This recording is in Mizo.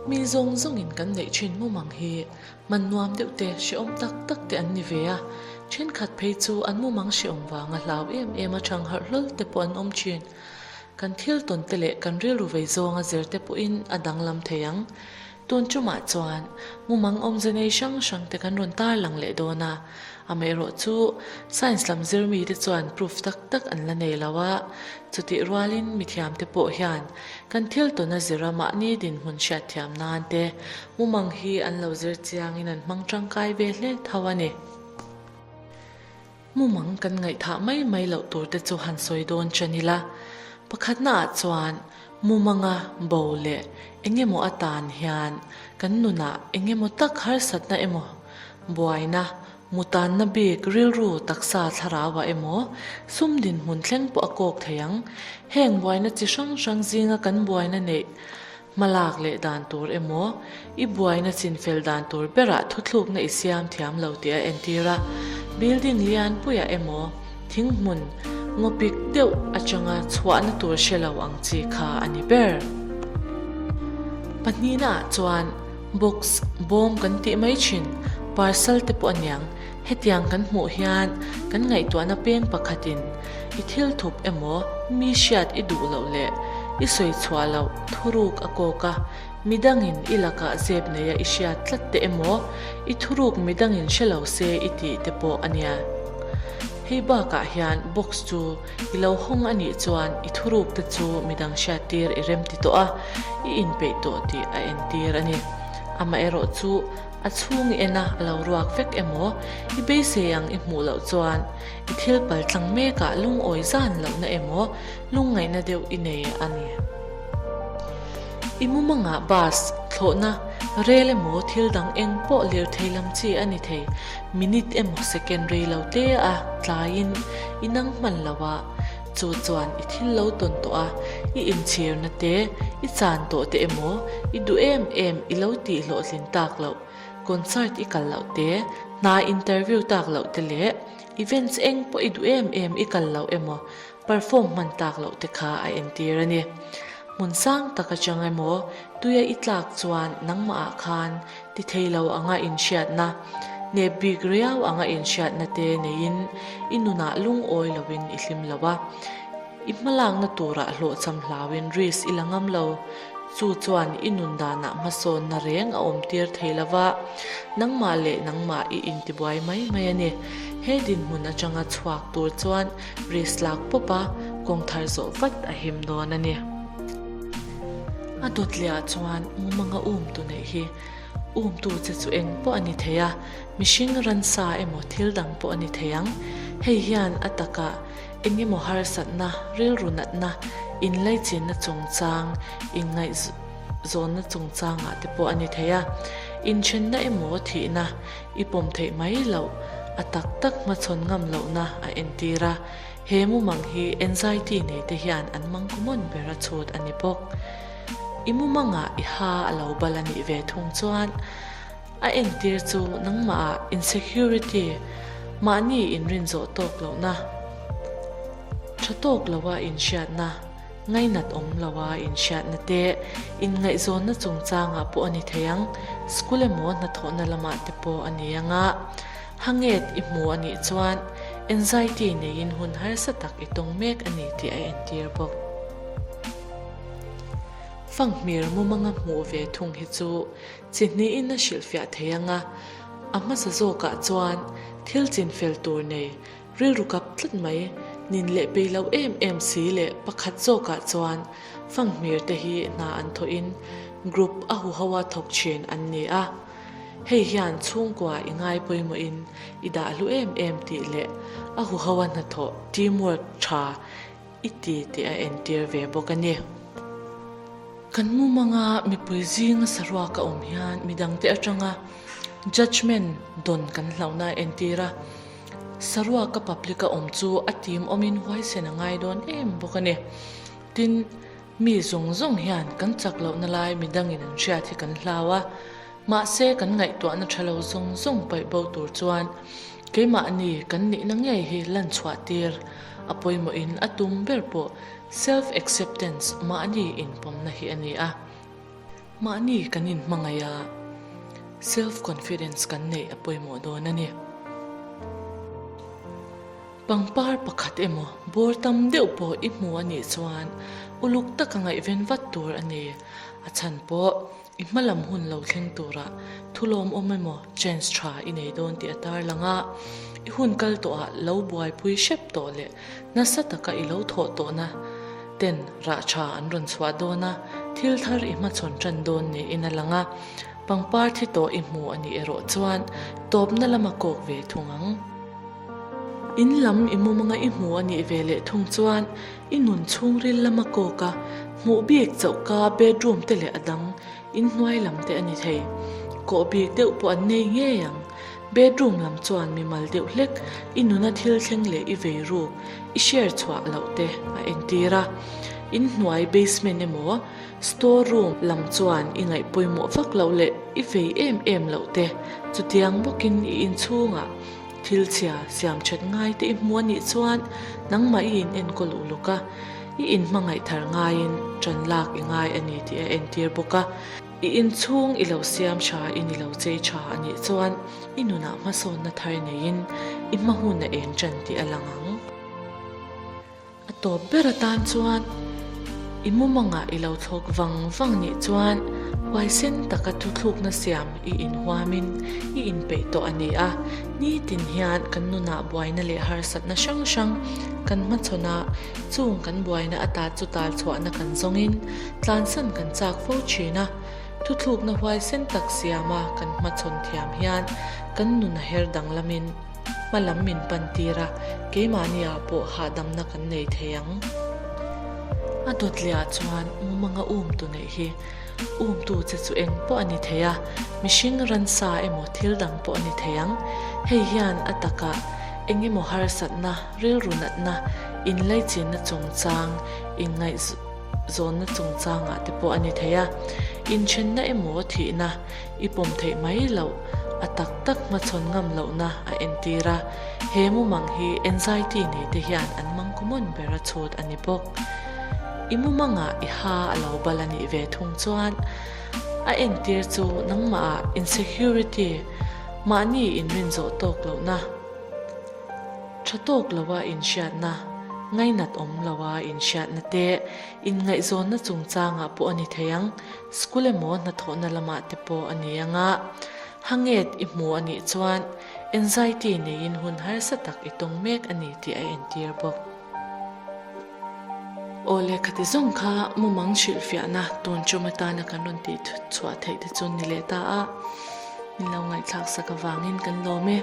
Mi zawng zawngin kan neih thin mumang hi man nuam deuh te, hrehawm tak tak te an ni ve a. Thenkhat phei chu an mumang hrehawm vanga hlau em em a thang harh hlawl te pawh an awm thin. Kan thil tawn te leh kan rilru vei zawnga zir te pawhin a danglam thei ang. Tun tumah chuan mumang awmze nei hrang hrang te kan rawn tarlang leh dawn a, amaherawh chu science lam zir mite chuan proof tak tak an la nei lo a, chutih rualin mithiam te pawh hian kan thil tawna zira mahni dinhmun hriatthiam nan te mumang hi an lo zir chiangin an hmang tangkai ve hle tho a ni. Mumang kan ngaihthah mai mai loh tur te chu han sawi dawn chen ila, pakhatnaah chuan mumanga bo leh engemaw atan hian kan nunah engemaw tak harsatna emaw, buaina, mutanna bik rilru taksa thlarauah emaw sum dinhmun thleng pawh a kawk thei ang. Heng buaina chi hrang hrang zinga kan buaina neih Hmalak leh dan tur emaw, i buaina chinfel dan tur berah thuthlukna i siam thiam lo tih a entir a. Building lian puiah emaw, thinghmun ngawpik deuh atanga chhuahna tur hre lo ang chi kha a ni ber. Pahnihnaah chuan box, bawm kan tih mai thin, parcel te pawh a niang. Hetiang kan hmuh hian kan ngaihtuahna peng pakhatin i thil thup emaw mi hriat i duh loh leh i sawi chhuah loh thuruk a kawk a, midangin i lakah zep neia i hriat tlat te emaw i thuruk midangin hre lo se i tih te pawh a nia. Hei bakah hian box chu i lo hawng a nih chuan i thuruk te chu midang hriattir i remti tawh a, i inpeih tawh tih a entir a ni. Amaherawh chu A chhung i en a, a lo ruak vek emaw? I beisei ang i hmuh loh chuan i thil pal tlang mekah lungawi zan lohna emaw lungngaihna deuh i nei a ni. I mumangah bus, thlawhna, rel emaw thil dang eng pawh lirthei lam chi a ni thei. Minute emaw second rei lo te a tlaiin i nang hman lo a, chu chuan i thil lo tawn tawh a, i inchhirna te, i chan tawh te emaw i duh em em i lo tih hlawhtlin tak loh, concert i kal loh te, hna interview tak loh te leh events eng pawh i duh em em i kal loh emaw perform hman tak loh te kha a entir a ni. Hmun sang tak atang emaw tuia i tlak chuan nangmah ah khan ti thei lo anga inhriatna, nep bik riau anga inhriatna te neiin i nunah lungawi loin i hlim lo a. I hmalakna turah hlawhchham hlauin risk i la ngam lo. Chu chuan i nun danah hmasawnna reng a awm tir thei lo va, nangmah leh nangmah i intibuai mai mai a ni. He dinhmun atanga chhuak tur chuan risk lak pawp a, kawng thar zawh vat a him dawn a ni. A dawt leh ah chuan mumanga um tu neih hi um tu che chu eng pawh a ni thei a, mihring ransa emaw thil dang pawh a ni thei ang. Hei hian a takah eng emaw harsatna, rilru natna, inlaichinna chungchang, inngaihzawnna chungchangah te pawh a ni thei a. Inthenna emaw thihna i pawm theih mai loh, a tak tak hmachhawn ngam lohna a entir a. He mumang hi anxiety nei te hian an mang common ber a chhut a ni bawk. I mumangah i ha a lo bal a nih ve thung chuan a entir chu nangmahah insecurity, mahni inrin zawh tawk lohna, tha tawk loa inhriatna, ngainat awm loa inhriatna te, inngaihzawnna chungchangah pawh a ni thei ang, school emaw hnathawhna lamah te pawh a ni ang a. Hanget i hmu a nih chuan anxiety neiin hun harsa tak i tawng mek a ni tih a entir bawk. Fanghmir mumanga hmuh ve thung hi chu chi hnihin a hrilhfiah thei ang a, a hmasa zawkah chuan thil chinfel tur nei rilru kap tlat mai nin leh peih lo em em si leh pakhat zawkah chuan fanghmir te hi hna an thawhin group a huho a thawk thin an ni a. Hei hian chhungkua i ngai pawimawhin i dah hlu em em tih leh a huho a hnathawh, teamwork, tha i ti tih a entir ve bawk a ni. Kan mumanga mipui zinga saruak a awm hian midangte atanga judgement dawn kan hlauhna a entir a, saruaka public a awm chu a team awmin huaisen a ngai dawn em bawk a ni. Tin, Mi zawng zawng hian kan chak lohna lai midangin an hriat hi kan hlau a, mahse kan ngaihtuahna tha lo zawng zawng paih bo tur chuan keimahni kan nihna ngei hi lan chhuah tir a pawimawhin a tum ber pawh self acceptance mahni inpawmna hi a ni a. Mahni kan inhmangaih a, self confidence kan neih a pawimawh dawn a ni. Pangpar pakhat emaw bawr tam deuh pawh i hmu a nih chuan uluk taka ngaihven vat tur a ni. A chhan pawh i hma lam hun lo thleng turah thulawmawm emaw chance tha i nei dawn tih a tarlang a. I hun kal tawhah lo buaipui hrep tawh leh nasa taka i lo thawh tawhna ten rah tha an rawn chhuah dawn a, thil thar i hmachhawn tan dawn niin a lang a. Pangpar thi tawh i hmu a nih erawh chuan tawpna lama kawk ve thung ang. In lam i mumanga i hmu a nih ve leh thung chuan i nun chhungril lama kawk a, hmuh bik chohka bedroom te leh a dang inhnuai lam te a ni thei. Kawh bik deuh pawh an nei ngei ang. Bedroom lam chuan mimal deuh hlek i nuna thil thleng leh i vei ruk i share chhuah loh te a entir a. Inhnuai basement emaw Store room lam chuan i ngaih pawimawh vak loh leh i vei em em loh te, chutiang bawkin i inchhungah thil chhia siam that ngai te i hmu a nih chuan nangmah i in enkawl uluk a, i inhmangaih thar ngaiin tan lak i ngai a ni tih a entir bawk a. I inchhung i lo siam tha in i lo chei tha a nih chuan i nunah hmasawnna thar neiin i hma hun a eng tan tih a lang ang. A tawp ber atan chuan i mumangah i lo thlawk vang vang nih chuan huaisen taka thuthlukna siam i inhuamin i inpeih tawh a ni a. Nitin hian kan nunah buaina leh harsatna hrang hrang kan hmachhawn a, chung kan buaina ata chu tal chhuahna kan zawngin tlansan kan chak fo thin a. Thuthlukna huaisen tak siama kan hmachhawn thiam hian kan nun a her danglamin, Hma lam min pan tir a, keimahni ah pawh hahdamna kan nei thei ang. A dawtliah chuan mumanga um tu neih hi um tu che chu eng pawh a ni thei a, mihring ransa emaw thil dang pawh a ni thei ang. Hei hian a takah eng emaw harsatna, rilru natna, inlaichinna chungchang, inngaihzawnna chungchangah te pawh a ni thei a, inthenna emaw thihna, I pawm theih mai loh, a tak tak hmachhawn ngam lohna a entir a, he mumang hi anxiety nei te hian an mang common ber a chhut a ni bawk. I mumangah i ha a lo bal a nih ve thung chuan a entir chu nangmahah insecurity, mahni inrin zawh tawk lohna, tha tawk loa inhriatna, ngainat awm loa inhriatna te, inngaihzawnna chungchangah pawh a ni thei ang. School emaw hnathawhna lamah te pawh a ni ang a, hanget i hmu a nih chuan anxiety neiin hun harsa tak i tawng mek a ni tih a entir bawk. Aw lehkhati zawng kha mumang hrilhfiahna tun tum atana kan rawn tih chhuah theih te chu ni leh ta a, min lo ngaihthlak sak avangin kan lawm e.